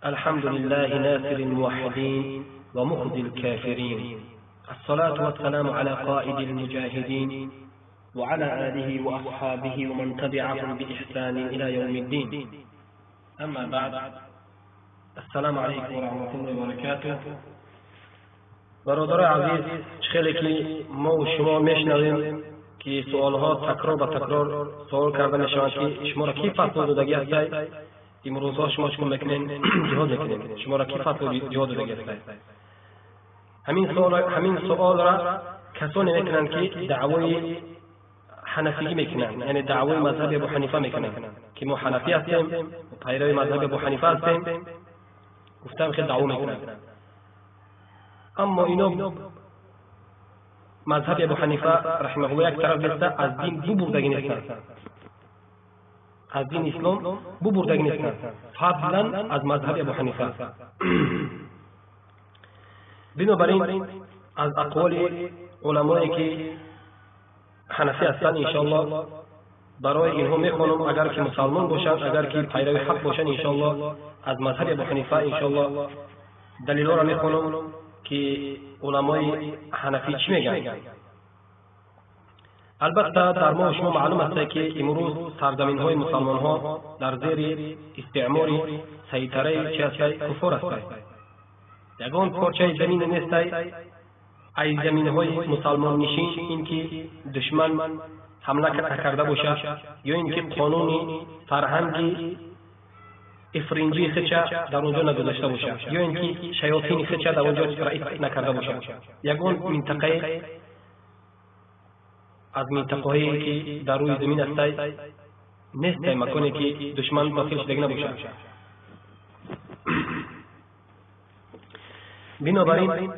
الحمد لله ناصر الموحدين ومخزي الكافرين، الصلاة والسلام على قائد المجاهدين وعلى آله وأصحابه ومن تبعهم بإحسان إلى يوم الدين. أما بعد، السلام عليكم ورحمة الله وبركاته. برادر عزیز، خیلی که ما و شما میشنویم که سوالها تکرار به تکرار سوال کرده میشوند که شما را کی فتوا دادگی هستید؟ امروزها شما چکار میکنین؟ جهاد میکنین. شما را کی فتوا جهاد دادگی هستید؟ همین سوال را کسانی میکنند که دعوای حنفی میکنند، یعنی دعوای مذهب ابو حنیفه میکنند که ما حنفی هستیم و پیرو مذهب ابو حنیفه هستیم، گفتم که دعوا میکنند. اما اینا مذهب ابو حنیفه رحمه الله یک طرف بسته از دین ببردگی نیستند، از دین اسلام ببردگی نیستند، فضلا از مذهب ابو حنیفه. بنابراین از اقوال علمایی که حنفی هستند انشاءالله برای اینها میخوانم، اگر که مسلمان باشند، اگر که پیرو حق باشند، انشاءالله از مذهب ابو حنیفه انشاءالله دلیل‌ها را میخوانم که علمای حنفی چی میگن. البته در ما شما معلوم است که امروز سرزمین های مسلمان ها در زیر استعمار سیطره چی است؟ کفار است. یگان پارچه زمین نیست ای زمین های مسلمان نشین اینکه دشمن حمله کرده باشد یا اینکه قانون فرهنگی افرنجی خچه در اونجا نگذاشته باشه یا اینکه شیاطین خچه در اونجا رئیس نکرده باشه. یگان منطقه از منطقه‌هایی که در روی زمین است نیست مکانی که دشمن داخل شدگی نباشه. بنابراین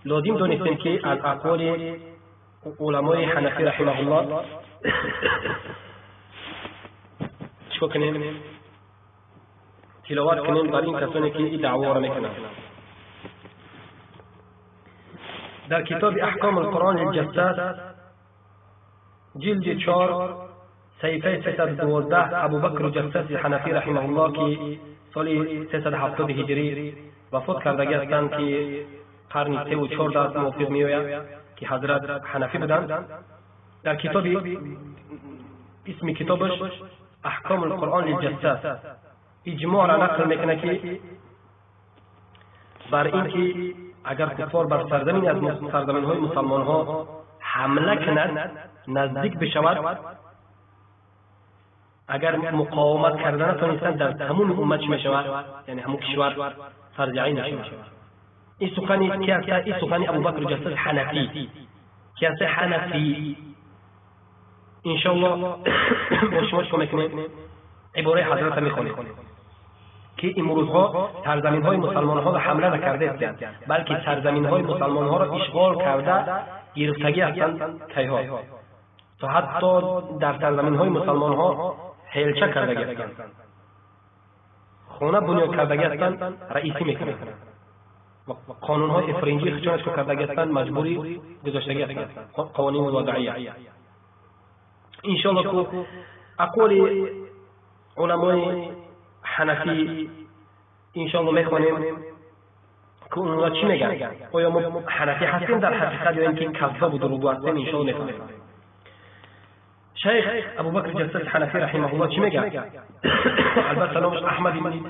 لازم دانستیم که از اقوال علمای حنفی رحمه الله چیکار کنیم؟ تلاوت کنیم برای این کسانی که این دعوا را میکنند. در کتاب احکام القرآن الجساس جلد 4 صحیفه 312 ابوبکر جساس حنفی رحمه الله که سال 370 هجری وفات کردگی هستند که قرن 3 و 4 در موافق میآید که حضرت حنفی بودند، در کتاب اسم کتابش احکام القرآن للجساس اجماع را نقل میکنه که بر اینکه اگر کفار بر سرزمین از سرزمین های مسلمان ها حمله کند، نزدیک بشود، اگر مقاومت کردن نتوانستند در تمام امت چی میشود؟ یعنی همون کشور فرض عین میشود. این سخنی که است؟ این سخنی ابوبکر جساس حنفی که است حنفی. انشاءالله با شما چکار میکنیم؟ عباره حضرت میخونیم که امروزها سرزمین های مسلمان ها را حمله نکرده هستند، بلکه سرزمین های مسلمان ها را اشغال کرده گرفتگی هستند کیها، تا حتی در سرزمین های مسلمان ها هلچه کردگی هستند، خانه بنیاد کردگی هستند، رئیسی میکنند و قانون های افرنجی خشونت کردگی هستند، مجبوری گذاشتگی هستند، قوانین وضعیه. انشاءالله که اقوال علمای حنفی انشاءالله میخوانیم که اونها چی میگن. آیا ما حنفی هستیم در حقیقت یا اینکه کذاب و دروغگو هستیم؟ انشاءالله میخوانیم. شیخ ابوبکر جساس حنفی رحمه الله چی میگه؟ البته نامش احمد بن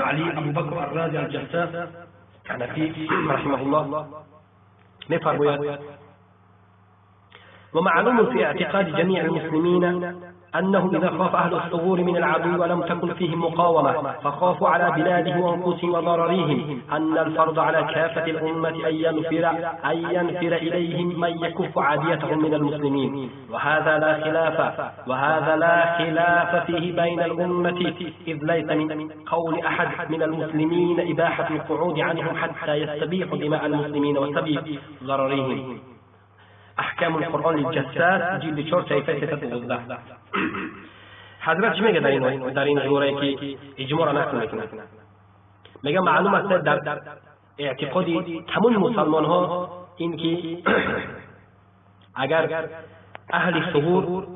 علی ابوبکر الرازی الجساس حنفی رحمه الله میفرماید: ومعلوم في اعتقاد جميع المسلمين أنه إذا خاف أهل الثغور من العدو ولم تكن فيهم مقاومة فخافوا على بلادهم وأنفسهم وضررهم أن الفرض على كافة الأمة أن ينفر إليهم من يكف عاديتهم من المسلمين، وهذا لا خلاف فيه بين الأمة، إذ ليس من قول أحد من المسلمين إباحة القعود عنهم حتى يستبيحوا دماء المسلمين وسبي ضررهم. احکام القرآن للجساس جلد 4 صحیفه 312. حضرت چی میگه در این عباره که اجماع را نقل میکنه؟ میگه معلوم است در اعتقاد تمام مسلمان ها این که اگر اهل ثغور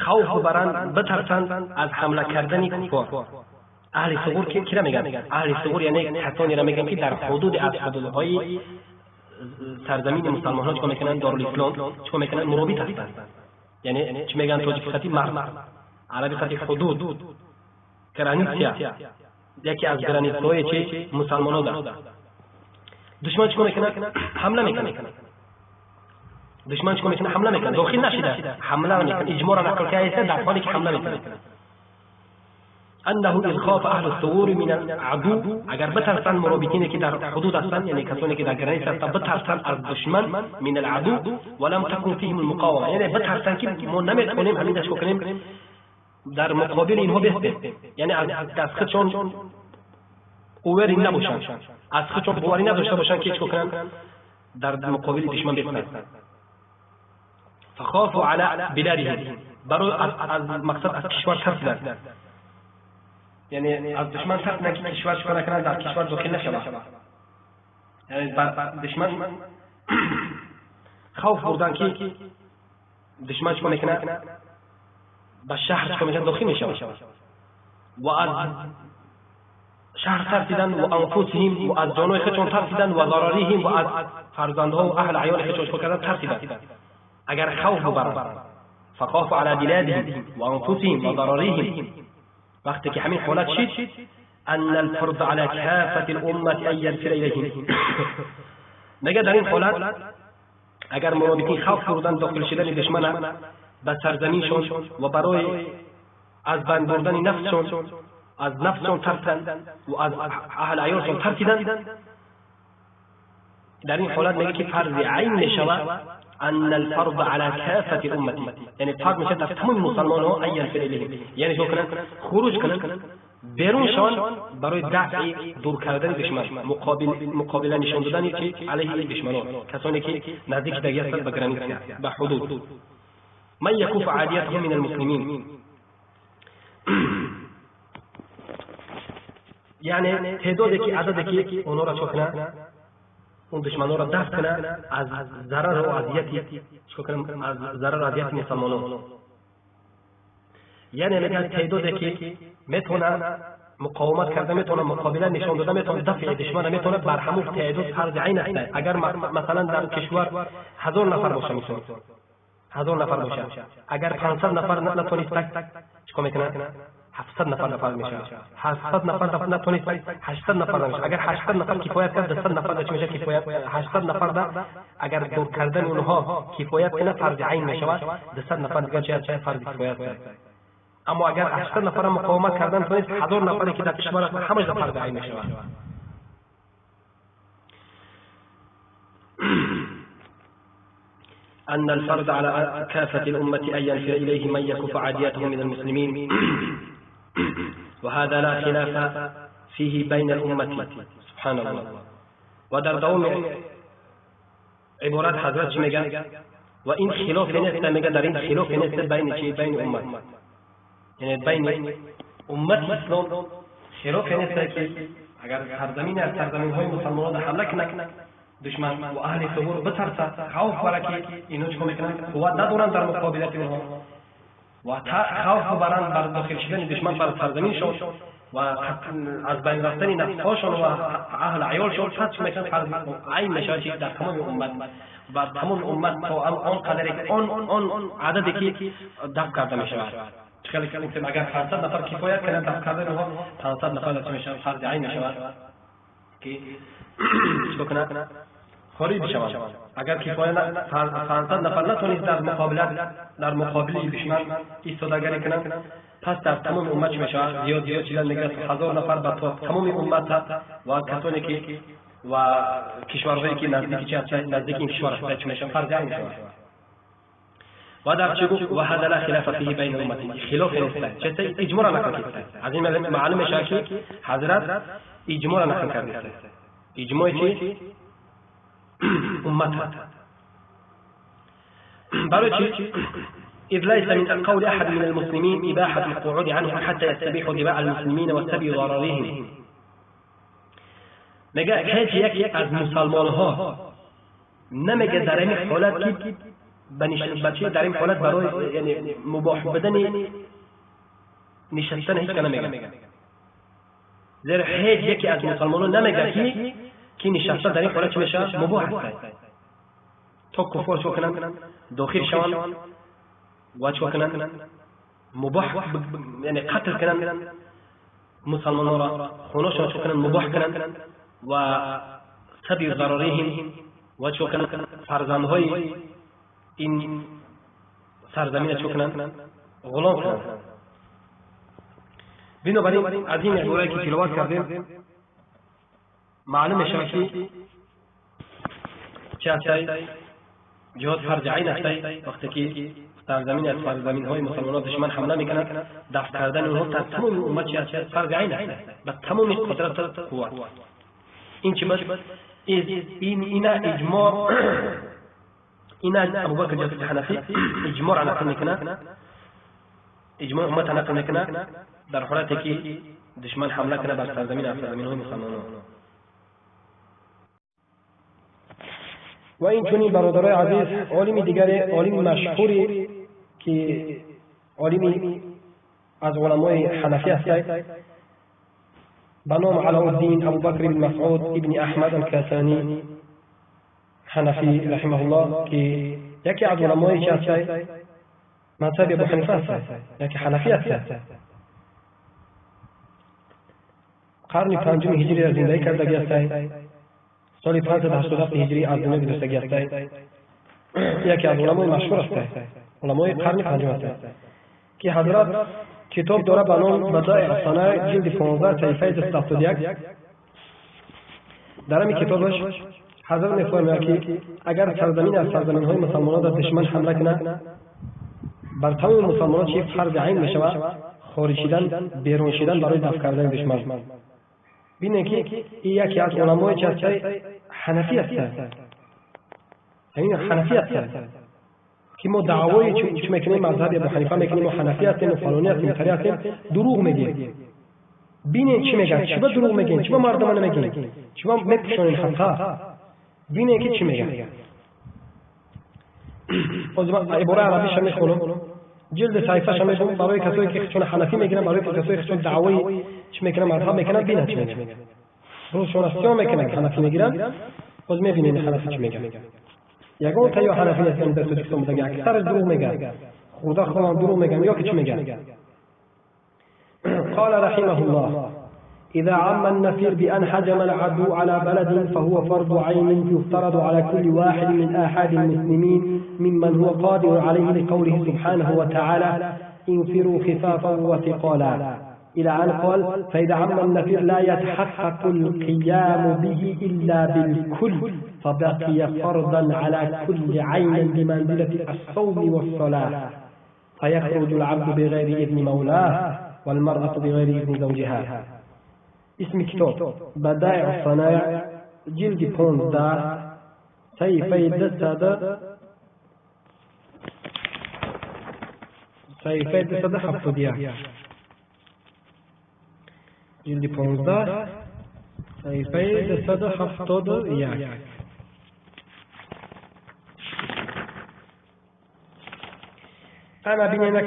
خوف برند، بترسند از حمله کردن کفار اهل ثغور کی را میگن؟ اهل ثغور یعنی کسانی را میگن که در حدود از حدودهای سرزمین مسلمان ها چیکار میکنن؟ دارالاسلام چیکار میکنن؟ مرابط هستند. یعنی چی میگن؟ تاجیک خطی مرز، عربی خطی حدود، граница، یکی از граница های چی مسلمان ها دارد. دشمن چیکار میکنه؟ حمله میکنه. دشمن چیکار میکنه؟ حمله میکنه. داخل نشده، حمله میکنه. اجماع را نقل کرده در حالی که حمله میکنه. انه اذ خاف اهل الثغور من العدو، اگر بترسند مرابطین که در حدود هستند، یعنی کسانی که در граница هستند، بترسند از دشمن من العدو ولم تكن فيهم المقاومه، یعنی بترسند که ما نمیتونیم همین چیکار کنیم در مقابل اینها بستیم، یعنی از دست خودشون اوری نباشند، از خودشون باوری نداشته باشند که چیکار کنند در مقابل دشمن بستند. فخافوا على بلادهم، برای از مقصد از کشور ترسیدند، یعنی از دشمن ترسیدند که کشور چیکار نکنند، در کشور داخل نشود. یعنی بر دشمن خوف بردن که دشمن چیکار میکنه، به شهر چیکار میکنه، داخل میشود. و از شهر ترسیدن و انفسهم، و از جانهای خودشون ترسیدن، و ضررهم، و از فرزندها و اهل عیال خودشون چیکار کردن، ترسیدن. اگر خوف ببرند، فخافوا على بلادهم و انفسهم و ضررهم، وقتی که همین حالت شد، ان الفرض على كافة الامة ان ينفر اليهم. میگه در این حالت اگر مرابطین خوف بردن داخل شدن دشمن به سرزمینشون و برای از بند بردن نفسشون، از نفسشون ترسیدن و از اهل عیالشون ترسیدن، در این حالت میگه که فرض عین میشود ان الفرض على كافة الامة، یعنی فرض میشه در تمام مسلمان ها ان ينفر الیهم، یعنی چه کنن؟ خروج کنن، بیرون شوند برای دفع دور کردن دشمن، مقابله نشان دادن که علیه دشمنان، کسانی که نزدیک دیگه هستند به граница، به حدود. من يكف عاديته من المسلمين، یعنی تعدادی که عددی که اونا را چه کنه، اون دشمنان را دفع کنه از ضرر و اذیت، چه کنه، از ضرر و اذیت مسلمانان. یعنی میگه تعدادی که میتونه مقاومت کرده، میتونه مقابله نشان داده، میتونه دفع دشمن، میتونه بر همون تعداد فرض عین است. اگر مثلا در کشور 1000 نفر باشه، مثلا 1000 نفر باشه، اگر 500 نفر نتونست چیکار میکنه؟ 700 نفر نفر میشه. 700 نفر نتونست 800 نفر میشه. اگر 800 نفر کفایت کرد، 200 نفر چی میشه کفایت؟ 800 نفر ده اگر دور کردن اونها کفایت کنه فرض عین میشود، 200 نفر دیگه چه فرض کفایت کرد. اما اگر 800 نفر مقاومت کردن تونست، 1000 نفری که در کشور هست همش فرض عین میشود. أن الفرض على كافة الأمة أن ينفر إليه من يكف عاديته من المسلمين، وهذا لا خلاف فيه بين الأمة. سبحان الله. و در دوام عبارت حضرت چی میگن؟ و این خلاف نیست، میگن در این خلاف نیست بین چی؟ بین امت، یعنی بین امت اسلام خلاف نیست که اگر سرزمین از سرزمین های مسلمانان حمله کنه دشمن و اهل ثغور بترسه، خوف بره که اینا چیکار میکنن، قوت ندارن در مقابلت اونها و خوف برن بر داخل شدن دشمن بر سرزمینشون و از بین رفتن نفسهاشون و اهل عیالشون، پس چی میکنن؟ فرض عین میشه که در تمام امت، بر تمام امت تا آن قدری که آن عددی که دفع کرده میشود. خیلی که اگر 500 نفر کفایت کنند دفع کردن اونها، 500 نفر چی میشود؟ فرض عین میشود که چیکار کنند؟ خارج بشوند. اگر کفایت 500 نفر نتونست در مقابلت در مقابل دشمن ایستادگی کنند، پس در تمام امت چی میشود؟ زیاد زیاد چیزا میگیرد، 1000 نفر به تمام امت و کسانی که و کشورهایی که نزدیک چی هستند، نزدیک این کشور هستند، چی میشود؟ فرض عین میشود. و در چی گفت؟ و هذا لا خلاف فيه بین امتی، خلاف نیست، چه اجماع نقل کرده. از این معلوم میشه که حضرت اجماع نقل کرده. اجماع چی؟ امت. برای چی؟ إذ ليس من قول أحد من المسلمين إباحة القعود عنهم حتى يستبيحوا دماء المسلمين وسبي ضررهم. میگه هیچ یک از مسلمان ها نمیگه در این حالت که بچه در این حالت برای یعنی مباح بدن نشستن هیچ که نمیگه. زیرا هیچ یکی از مسلمانان نمیگه که نشسته در این حالت چی میشه؟ مباح است تا کفار چه کنن؟ داخل شوند و چه کنن؟ مباح یعنی قتل کنن مسلمان را، خوناشان چه کنن؟ مباح کنن و سبی ضررهم و چه کنن؟ فرزندهای این سرزمین چه کنن؟ غلام کنن. بنابراین از این عباره که تلاوت کردیم معلوم میشه که چه هستی؟ جهاد فرض عین هستی. وقتی که سرزمین از سرزمین های مسلمان دشمن حمله میکنند، دفع کردن اونها تا تمام امت چه هست؟ فرض عین است به تمام قدرت قوت. این چی بود؟ این اجماع، این ابوبکر جاسوس حنفی اجماع نقل میکنه، اجماع امت نقل میکنه در حالتی که دشمن حمله کنه بر سرزمین از سرزمین های مسلمانان. و این چنین برادرای عزیز، عالم دیگر، عالم مشهوری که عالمی از علمای حنفی است به نام علاءالدین ابوبکر بن مسعود ابن احمد الکاسانی حنفی رحمه الله که یکی از علمای چه است؟ مذهب ابو حنیفه است، یکی حنفی است. قرن پنجم هجری را زندگی کردگی است. سال 587 هجری از دنیا گذشتگی است. یکی از علمای مشهور است، علمای قرن پنجم است که حضرت کتاب داره به نام بدائع الصنایع جلد 15 صحیفه 271. در همین کتابش حضرت می‌فرماید که اگر سرزمین از سرزمین‌های مسلمانان در دشمن حمله کنه، بر تمام مسلمانان چه فرض عین می‌شود خارج شدن، بیرون شدن برای دفع کردن دشمن. ببینید که این یکی از علمای چه حنفی است، یعنی حنفی است که ما دعوای چه میکنیم؟ مذهب ابو حنیفه میکنیم و حنفی هستیم و فلانی هستیم تری هستیم، دروغ میگیم. ببینید چی میگن، چی به دروغ میگین، چی به مردم نمیگین، چی به میپوشونین حقا. ببینید که چی میگن. باز من عباره عربیش میخونم، جلد صحیفه‌ش میخونم برای کسایی که چون حنفی میگیرن، برای کسایی که چون دعوای چی میکنن مذهب میکنن، ببینن چی میگن. روزشون سیاه میکنن حنفی میگیرن، باز میبینین حنفی چی میگن. یگان تا یا حنفی نیستن در تاجیکستان بودن، اکثر دروغ میگن، خدا خودم دروغ میگن یا که چی میگن. قال رحمه الله: إذا عم النفير بأن هجم العدو على بلد فهو فرض عين يفترض على كل واحد من آحاد المسلمين ممن هو قادر عليه لقوله سبحانه وتعالى: انفروا خفافا وثقالا، إلى أن قال: فإذا عم النفير لا يتحقق القيام به إلا بالكل، فبقي فرضا على كل عين بمنزلة الصوم والصلاة، فيخرج العبد بغير إذن مولاه والمرأة بغير إذن زوجها. اسم کتاب بدائع الصنایع جلد 15 صحیفه 271، جلد 15 صحیفه 271. انا بینه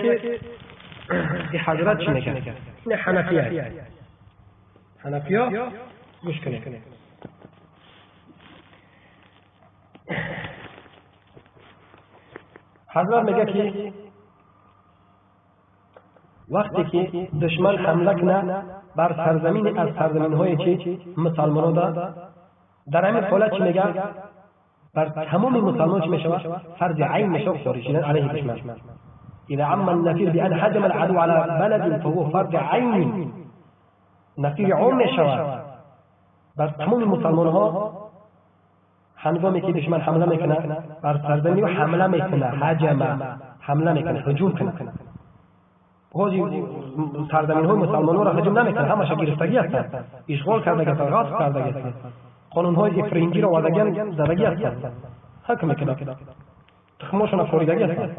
که حضرت چی میگن؟ این حنفیه، حنفیه گوش کنید. حضرت میگه که وقتی که دشمن حمله کنه بر سرزمین از سرزمین های چی مسلمان، در همین حالت چی میگه؟ بر تمام مسلمان چی میشه؟ فرض عین میشه خارج شدن علیه دشمن. اذا عم النفير بان هجم العدو على بلد فهو فرض عین، نفیر عام میشود بر تمام مسلمان ها. هنگامی که دشمن حمله میکنه بر سرزمین حمله میکنه، هجمه حمله میکنه، هجوم کنه، بعضی سرزمین های مسلمان ها را هجوم نمیکنه، همش گرفتگی هستند، اشغال کرده هستند، غصب کرده هستند، قانون های افرنگی را وادگان زدگی هستند، حکم میکنه، تخماشون خوریدگی هستند،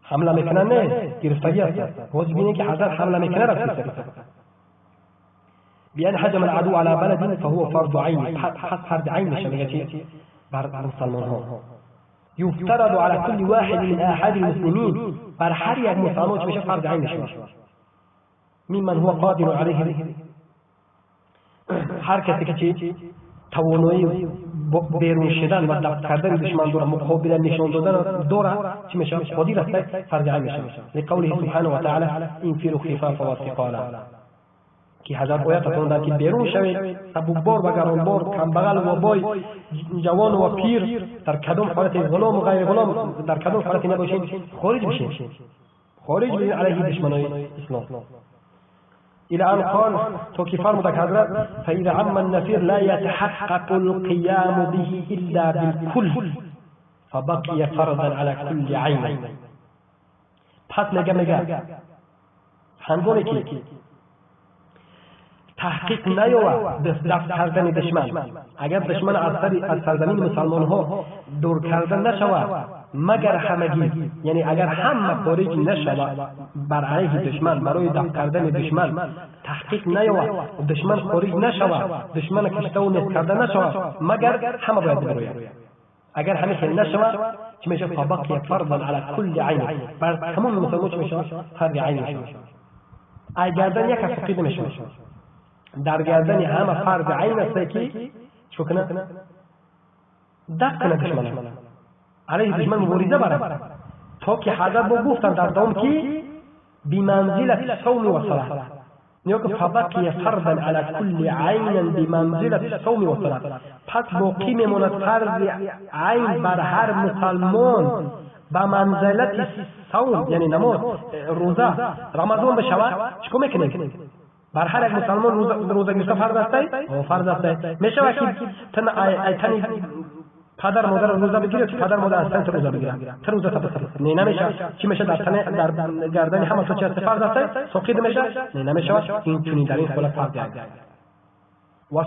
حمله میکنه نه گرفتگی هستند. باز ببینید که حضرت حمله میکنه رفت بأن هجم العدو على بلد فهو فرض عين، فرض عين میشه بر مسلمان ها. يفترض على كل واحد من آحاد المسلمين، بر هر یک مسلمان میشه فرض عین میشه، ممن هو قادر عليه هر کسی که چی توانایی بیرون شدن و دفع کردن دشمن داره، مقابله نشان دادن داره، چی میشه؟ قادر است، فرض عین میشه. لقوله سبحانه و تعالی انفروا خفافا و ثقالا، که حضرت آیت خوندن که بیرون شوید سبکبار و گرانبار، کمبغل و بای، جوان و پیر، در کدام حالت غلام و غیر غلام، در کدام حالت نباشین خارج بشین، خارج بشین علیه دشمنای اسلام. إلى أن قال توكي فرمودك حضرت فإذا عم النفير لا يتحقق القيام به إلا بالكل فبقي فرضا على كل عين. پس میگه هنگامی که تحقیق نیاورد دفع کردن دشمن، اگر دشمن از سرزمین مسلمان ها دور کردن نشود مگر همگی، یعنی اگر همه خارج نشود بر علیه دشمن، برای دفع کردن دشمن تحقیق نیاورد، دشمن خارج نشود، دشمن کشته و نیست کرده نشود، مگر همه باید بروید. اگر همه خیلی نشود چی میشه؟ فبقی فرضا علی کل عین، بر تمام مسلمان چی میشه؟ فرض عین میشه. گردن یک سقیط نمیشه، در گردن همه فرض عین است که چه کنه؟ دفع کنه دشمن، علیه دشمن مبارزه برد، تا که حضرت با گفتن در دوام که بمنزلة الصوم والصلاة، نیا که فبقی فرضا علی کل عین بمنزلة الصوم والصلاة، پس باقی میماند فرض عین بر هر مسلمان به منزلت صوم، یعنی نماز، روزه، رمضان بشود. چیکار میکنیم؟ بر هر یک مسلمان روزه گرفتن فرض است؟ فرض است. میشود که تن پدر مادر روزه بگیره که پدر مادر از تن روزه بگیره، تن روزه تبصر نه نمیشه. چی میشه؟ در تن در گردن همه تو چه است فرض است؟ ساقط میشه؟ نه نمیشه. این چنین در این حالت فرض است. و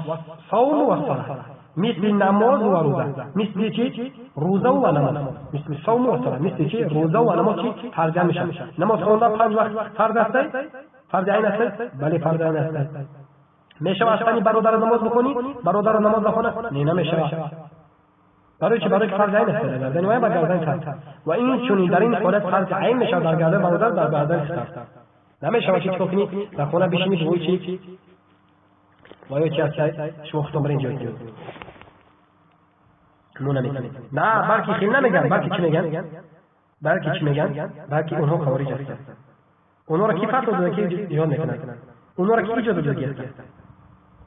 صوم و صلاه مثل نماز و روزه، مثل چی؟ روزه و نماز، مثل صوم و صلاه، مثل چی؟ روزه و نماز چی؟ فرض میشه. نماز خواندن 5 وقت فرض است؟ فرض عین است؟ بله فرض عین است. میشه از تن برادر نماز بکنی؟ برادر نماز نخونه؟ نه نمیشه. برای چی؟ برای که فرض عین است در گردن و بر گردن تن. و این چنین در این حالت فرض عین میشه در گردن برادر، در گردن تن. نمیشه که چیکار کنی؟ در خونه بشینی بگویی چی؟ و یا چی هست؟ شما خودتون برین جای مو نمیگن. نه بلکه خیلی نمیگن، بلکه چی میگن؟ بلکه چی میگن؟ بلکه اونها خوارج هستند. اونها را کی فتوا داده که جهاد میکنن؟ اونها را کی اجازه داده است؟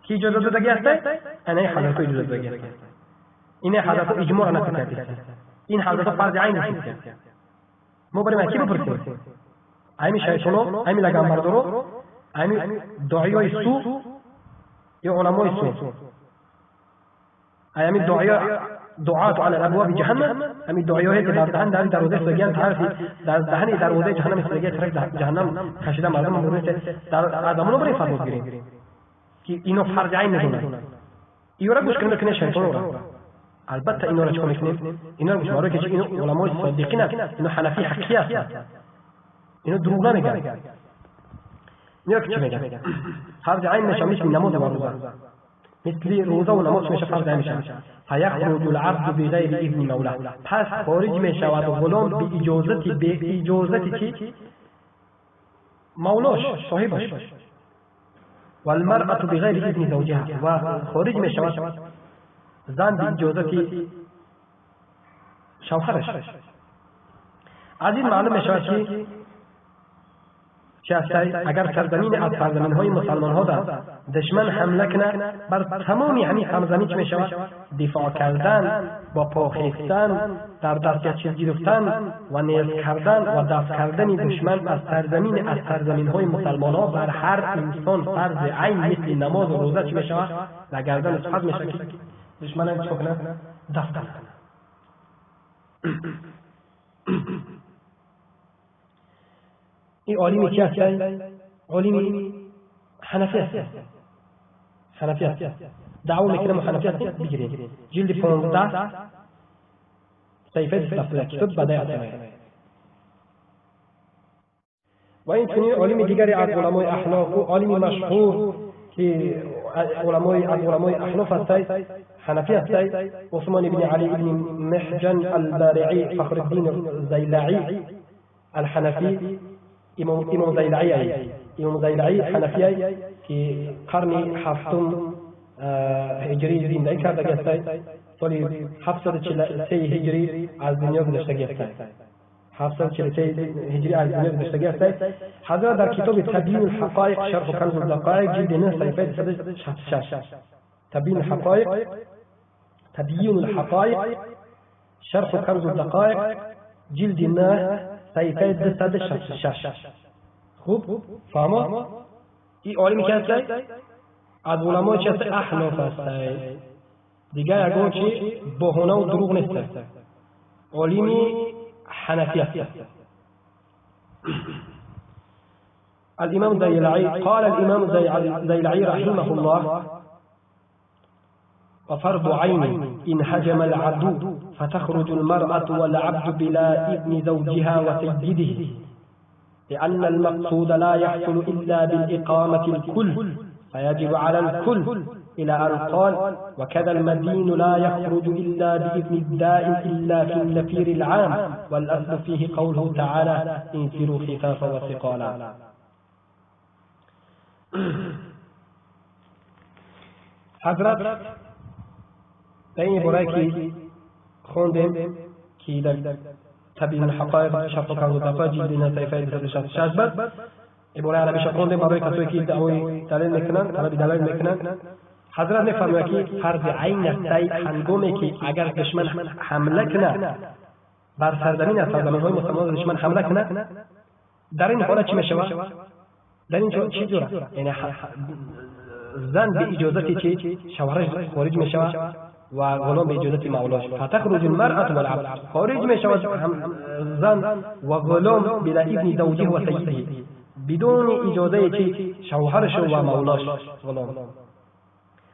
کی اجازه داده است؟ انا حضرت اجازه داده است. این حضرت اجماع نکرده است. این حضرت فرض عین است. ما بریم کی بپرسیم؟ ایمی شیطانو، ایمی لگنبردارو، ایمی دعیای سو یا علمای سو، ایمی دعیا دعات على ابواب جهنم، همین دعایایی که در دهن در دروازه سگیان طرفی در دهن دروازه جهنم سگیان طرف جهنم کشیده مردم مورد در ادمونو برای فتوا بگیریم که اینو فرض عین ندونن. اینا را گوش کنیم که شیطان را البته اینا را چیکار میکنیم؟ اینا را گوش برای که اینو علمای صادقین است، اینو حنفی حقی است، اینو دروغ نمیگن. اینا چی میگن؟ فرض عین میشه مثل نماز و روزه، مثل روزه و نماز میشه فرض عین میشه. فیخرج العبد بغیر اذن مولاه، پس خارج میشود غلام به اجازت، به اجازت چی؟ مولاش، صاحبش. والمرأة بغیر اذن زوجها، و خارج میشود زن به اجازت شوهرش. از این معلوم میشود که اگر سرزمین از سرزمین های مسلمان ها در دشمن حمله کنه، بر تمامی همین سرزمین چه میشود؟ دفاع کردن، با پا خیستن، در دست چیز گرفتن و نیز کردن و دفع کردن دشمن از سرزمین از سرزمین های مسلمان ها بر هر انسان فرض عین مثل نماز و روزه چه میشود؟ در گردن فرض میشه که دشمن چه کنه؟ دفع کنه. این عالمی کی هست؟ عالمی حنفی است. حنفی است. دعوا میکنه ما حنفی هستیم بگیریم. جلد 15 صفحه 27 کتاب بدایع الصنایع. و این چنین عالم دیگری از علمای احناف، عالم مشهور که علمای از علمای احناف هست، حنفی هست، عثمان بن علی بن محجن البارعی فخر الدین الزیلعی الحنفی، امام زیلعی، امام زیلعی حنفی که قرن هفتم هجری زندگی کرده است. سال 743 هجری از دنیا گذشته است. 743 هجری از دنیا گذشته است. حضرت در کتاب تبیین الحقایق شرح کنز الدقایق جلد 9 صفحه 166، تبیین الحقایق، تبیین الحقایق شرح کنز الدقایق جلد 9 صفحه 266. خوب فهمه؟ این عالمی که هست از علمای چه هست؟ احناف هست دیگه، یگان چی بهانه و دروغ نیست، عالمی حنفی است. الإمام الزيلعي قال الإمام الزيلعي رحمه الله: وفرض عين إن هجم العدو فتخرج المرأة والعبد بلا إذن زوجها وسيده، لأن المقصود لا يحصل إلا بالإقامة الكل، فيجب على الكل، إلى أن قال: وكذا المدين لا يخرج إلا بإذن الدائن إلا في النفير العام، والأصل فيه قوله تعالى: انفروا خفافا وثقالا. حضرت در این عباره که خواندیم که در تبیین الحقایق شرح کنز الدقایق جلد 9 صفحه 266 بود، عباره عربیش خوندیم برای کسایی که دعوی دلیل میکنن، طلب دلیل میکنن. حضرت میفرماید که فرض عین است هنگامی که اگر دشمن حمله کنه بر سرزمین از سرزمین های مسلمان، دشمن حمله کنه، در این حالت چی میشود؟ در این چی جوره؟ یعنی زن به اجازه چی شوهرش خارج میشود و غلام به اجازه مولاش. فتخرج المرأة والعبد، خارج میشود زن و غلام بلا اذن زوجه و سیده، بدون اجازه چی شوهرش و مولاش غلام.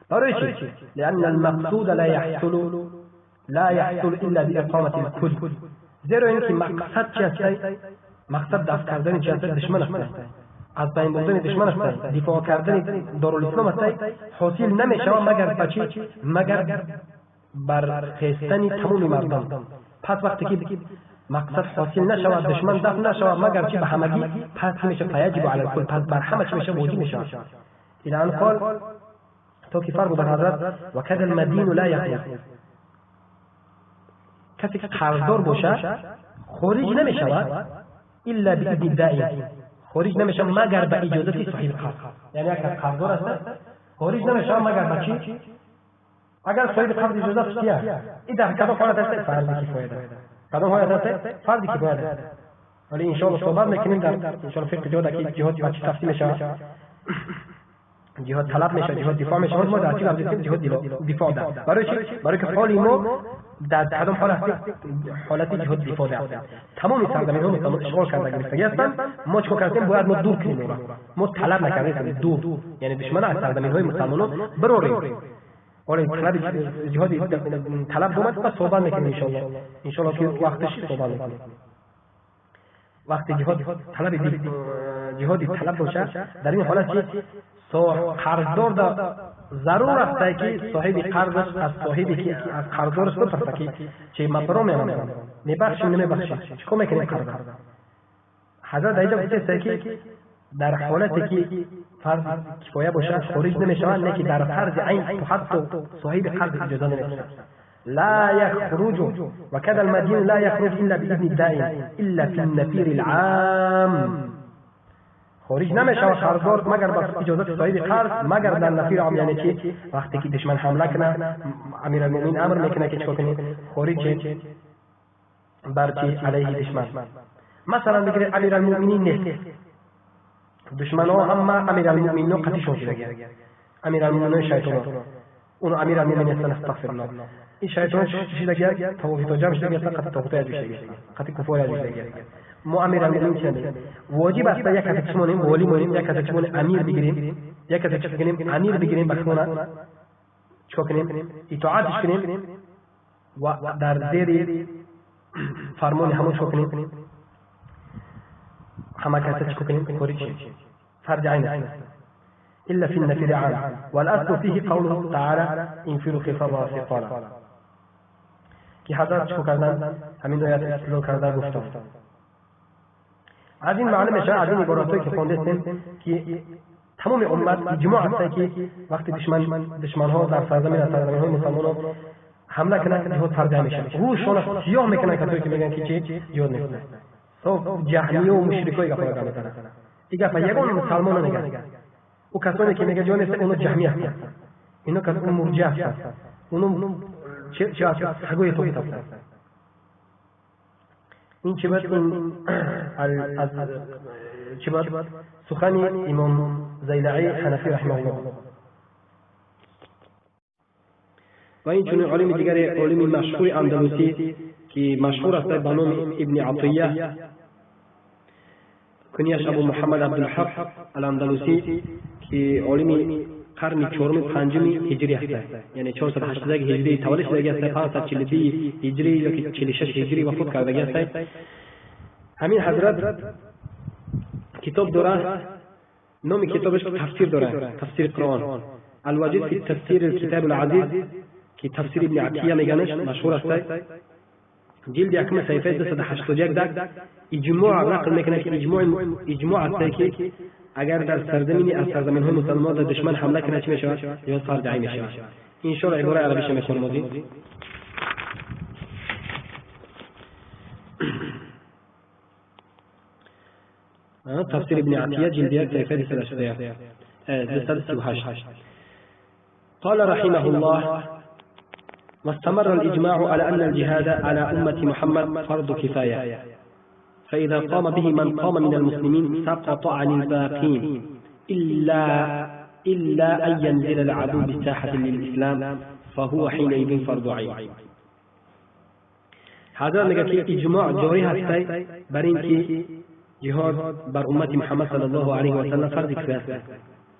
برای چی؟ لأن المقصود لا يحصل إلا بإقامة الكل. زیرا اینکه مقصد چی است؟ مقصد دفع کردن چی است؟ دشمن است، از بین بردن دشمن است، دفاع کردن دارالاسلام است. حاصل نمیشود مگر با چی؟ مگر برخیستن تمام مردم. پس وقتی که مقصد حاصل نشود، دشمن دفع نشود مگر چی؟ به همگی، پس میشه فیجب علی الکل، پس بر همه چی میشه؟ واجب میشه. الى ان قال، تا که فرمودن حضرت: وکذا المدین لا یخرج، کسی که قرضدار باشه خارج نمیشود الا باذن الدائن، خارج نمیشه مگر به اجازه صاحب قرض. یعنی اگر قرضدار است خارج نمیشه مگر به چی؟ اگر صاحب قرض اجازه چیه؟ این در کدام حالت است؟ فرض کفایه است. کدام حالت است؟ فرض کفایه است. ولی ان شاء الله صحبت میکنیم در ان شاء الله فقه جهاد که جهاد با چی تقسیم میشه، جهاد طلب میشه، جهاد دفاع میشه. ما در چی لفظ جهاد دفاع ده. برای چی؟ برای که حال ما در کدام حالت؟ حالت جهاد دفاع ده. تمام سرزمین ها مسلمان اشغال کرده گرفتگی هستند. ما چیکار کردیم؟ باید ما دور کنیم. ما طلب نکردیم، دور، یعنی دشمن از سرزمین های مسلمانان براریم. حالا طلب جهاد طلب اومد و صحبت میکنیم ان شاء الله. ان شاء الله که وقتش صحبت میکنیم. وقتی جهاد طلب جهادی طلب باشه، در این حالت چی؟ قرضدار در ضرور است که صاحب قرضش از صاحبی که از قرضدارش بپرسه که چه ما برام میمونم، میبخشی نمیبخشی، چیکار میکنیم قرض. حضرت اینجا گفته که در حالتی که فرض کفایه باشه خارج نمیشود، نه که در فرض عین حتی صاحب قرض اجازه نمیده. لا يخرج وكذا المدين لا يخرج إلا بإذن الدائن إلا في النفير العام. خارج نمیشه قرضدار مگر با اجازه صاحب قرض، مگر در نفیر عام. یعنی چی؟ وقتی که دشمن حمله کنه امیرالمومنین امر میکنه که چیکار کنید؟ خارج بر چی؟ علیه دشمن. مثلا بگیرید امیرالمومنین نیست، دشمن‌ها همه امیرالمومنین قتیشون شده، امیرالمومنین شیطان، اون امیرالمومنین هستن، استغفر الله. این شیطان شده توحید جمع شده، قطع توحید شده، قطع کفار شده. ما امیرالمومنین چه واجب است یک کسی چمونیم والی مونیم، یک کسی چمون امیر بگیریم، یک کسی چه کنیم امیر بگیریم، بخونه چیکار کنیم؟ اطاعتش کنیم و در زیر فرمان همون چیکار کنیم؟ همه کسی چیکار کنیم؟ خارج فرض عین است. إلا في النفير عام، والأصل فيه قوله تعالى انفروا خفافا وثقالا. که حضرت چیکار کردن؟ همین آیت استدلال کردن گفتن. از این معنی میشه، از این عبارتایی که خوندیم که تمام امت اجماع است که وقتی دشمنها در سرزمین از سرزمین‌های مسلمانان حمله کنند جهاد فرض میشه. روشون سیاه میکنن کسایی که میگن که چی جهاد نیست. خب جهمی و مشرکای گپ را میزنن. این گپ یگان مسلمان نمیگن. او کسانی که میگن جهاد نیست اونا جهمی هستن. اینا کسان مرجع هستن. اونا چه سگای تو هستن. این چه بعد از چه بعد سخن امام زیلعی حنفی رحمه الله. و این چون عالم دیگر عالم مشهور اندلسی که مشهور است به نام ابن عطیه کنیش ابو محمد عبدالحق الاندلسی که عالم قرن چهارم پنجم هجری است، یعنی 481 هجری تولد شده است، 542 هجری یا 46 هجری وفات کرده است. همین حضرت کتاب داره، نام کتابش تفسیر داره، تفسیر قرآن الواجد فی تفسیر الکتاب العزیز که تفسیر ابن عطیه میگنش مشهور است. جلد یکم صفحه 281 ده اجماع نقل میکنه که اجماع است که اگر در سرزمینی از سرزمین های مسلمان در دشمن حمله کنه چی میشود؟ یا فرض عین میشود. ان شاء الله عباره عربیش میخونم. تفسیر ابن عطیه جلد یک صفحه 238. قال رحمه الله: واستمر الإجماع على أن الجهاد على أمة محمد فرض كفاية، فإذا قام به من قام من المسلمين سقط عن الباقين إلا أن ينزل العدو بساحة للإسلام فهو حينئذ فرض عين. هذا میگه که اجماع جاری هست بر اینکه جهاد بر امت محمد صلی الله علیه و سلم فرض کفایه است.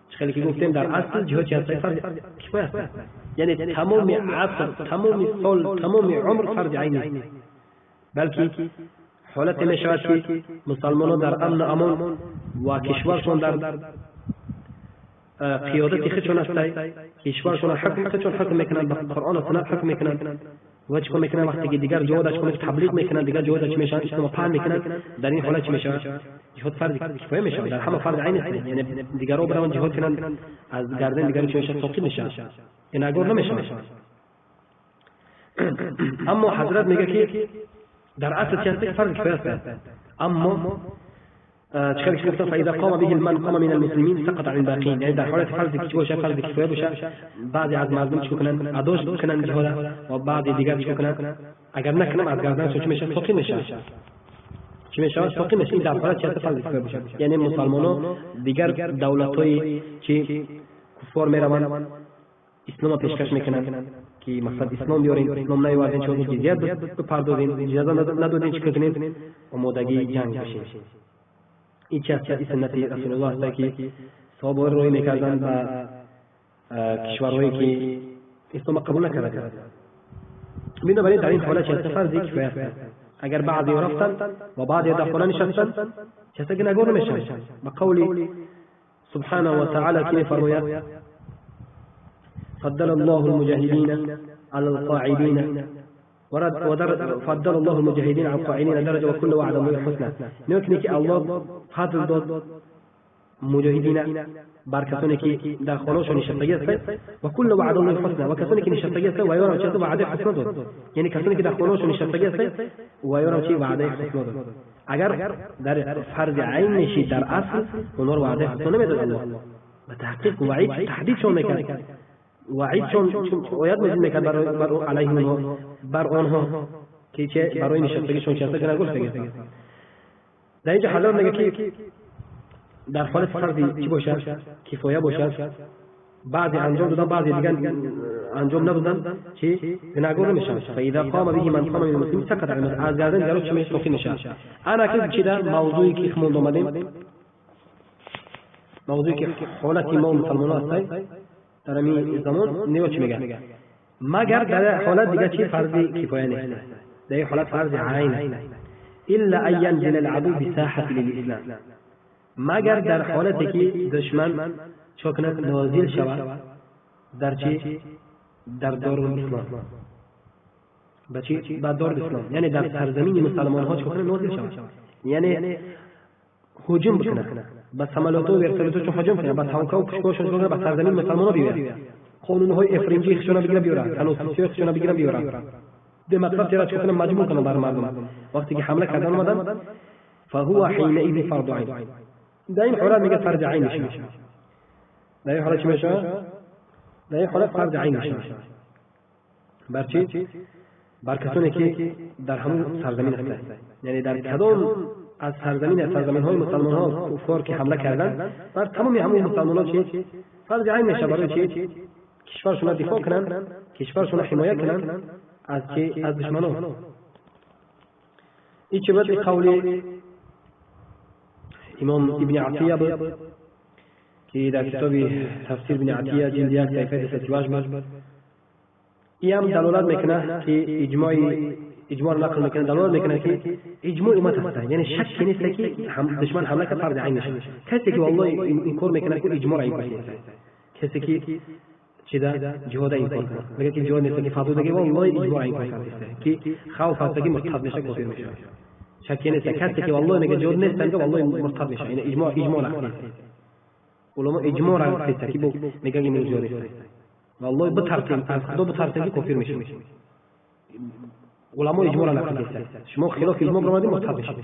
خیلی که گفتیم در اصل جهاد چی هست؟ فرض کفایه است، یعنی تمام عصر، تمام سال، تمام عمر فرض عین نیست، بلکه حالت می شود که مسلمانان در امن و امان و کشورشان در قیادت خودشان است، کشورشان حکم خودشان حکم میکنند، به قرآن و سنت حکم میکنند و چیکار میکنند؟ وقتی که دیگر جهاد چیکار تبلیغ میکنند، دیگر جهاد چی میشن؟ اسلام پهن میکنند. در این حالت چی میشود؟ جهاد فرض کفایه میشود، در همه فرض عین است، یعنی دیگران برون جهاد کنند از گردن دیگران چی میشود؟ ساقط میشود، یعنی اگر نمیشود. اما حضرت میگه که در اصل چی هست؟ فرض کفایه است. اما چیکار که گفتم فاذا قام به من قام من المسلمین سقط عن الباقین، یعنی در حالت فرض که باشه، فرض کفایه باشه، بعضی از مردم چیکار کنند؟ اداش کنند جهاد و بعضی دیگر چیکار کنند؟ اگر نکنم از گردن چی میشه؟ ساقط میشه. چی میشه؟ ساقط میشه. این در حالت چی هست؟ فرض کفایه باشه، یعنی مسلمانان دیگر دولت‌های چی کفار میروند اسلام پیشکش میکنند که مقصد اسلام بیارین، اسلام نیاوردین چون جزیه بپردازین، جزیه ندادین چیکار کنین؟ آمادگی جنگ بشین. این چه است؟ این سنت رسول الله است که صحابه روی میکردند به کشورهایی که اسلام قبول نکردند. بنابراین در این حالت چه فرض کفایه است. اگر بعضی رفتند و بعضی در خانه نشستند چه گناهگار نمیشن. به قول سبحانه و تعالی که میفرماید فضل الله المجاهدين على القاعدين فضل الله المجاهدين على القاعدين درجة وكل وعد الله الحسنى. نکنه که الله فضل داد مجاهدین بر کسانی که در خانه‌شان نشستگی هستند و کل وعد الله الحسنى، و کسانی که نشستگی هستند و یارا چه وعده حسنه داد، یعنی کسانی که در خانه‌شان نشستگی هستند و یارا چه وعده حسنه داد. اگر در فرض عین نشی در اصل اونها رو وعده حسنه نمیداد الله، به تحقیق وعید تهدیدشون میکرد، وعید چون آیت نازل میکرد بر علیه اونها، بر آنها که چه برای نشستگیشون چه گناه گفته. در اینجا حضرت میگه که در حالت فرضی چی باشد؟ کفایه باشد، بعضی انجام دادن بعضی دیگر انجام ندادن چی گناهگار نمیشن. فاذا قام به من قام من المسلمین سقط عن از گردن دیگران چی میشه؟ ساقط میشه. انا که چی در موضوعی که خموند آمدیم، موضوعی که حالت ما مسلمان هست در همین زمان نیا چی میگه؟ مگر در حالت دیگه چی فرض کفایه نیست، در این حالت فرض عین الا ان ينزل العدو بساحه للاسلام، مگر در حالتی که دشمن چه کند؟ نازل شود در چی؟ در دارالاسلام. به چی؟ به دارالاسلام، یعنی در سرزمین مسلمان ها چه کنه؟ نازل شود، یعنی هجوم بکنه Ба самолётҳо, вертолётҳошон ҳуҷум кунанд, ба танкҳо, пушкҳошон кунанд, ба сарзамини мусалмонҳо биёянд, қонунҳои эфринҷии худшона бигиранд биёранд, конститутсияи худшона бигиранд биёранд, демократияро чӣ кунанд, маҷбур кунанд бар мардум. Вақте ки ҳамла кардан омаданд, فهو حينئذ فرض عین. در این حالت میگه فرض عین میشه. در این حالت چی میشه؟ در این حالت فرض عین میشه. بر چی؟ بر کسانی که در همون سرزمین هستند، یعنی در کدام از سرزمین های مسلمان ها کفار که حمله کردن، بر تمام همون مسلمان ها چی؟ فرض عین میشه. برای چی؟ کشورشون دفاع کنن، کشورشون حمایت کنن از چی؟ از دشمنان. این چه بود؟ قول امام ابن عطیه بود که در کتاب تفسیر ابن عطیه جلد 1 صفحه 38 بود. این هم دلالت میکنه که اجماع نقل میکنه، دلالت میکنه که اجماع امت هست، یعنی شک نیست که دشمن حمله کرد فرض عین میشه. کسی که والله انکار میکنه که اجماع را انکار میکنه، کسی که چیزا جهاد انکار کنه، میگه که جهاد نیست، که فتوا دیگه والله اجماع انکار کرده که خوف هست که مرتد میشه، کافر میشه. شکی نیست. کسی که والله میگه جهاد نیست، میگه والله مرتد میشه. یعنی اجماع نقل علما اجماع را گفته که میگه این جهاد نیست، والله بترسیم از خدا، بترسیم که کافر میشه. علما اجماع را نقل کرده، شما خلاف اجماع برآمدید مرتد میشید.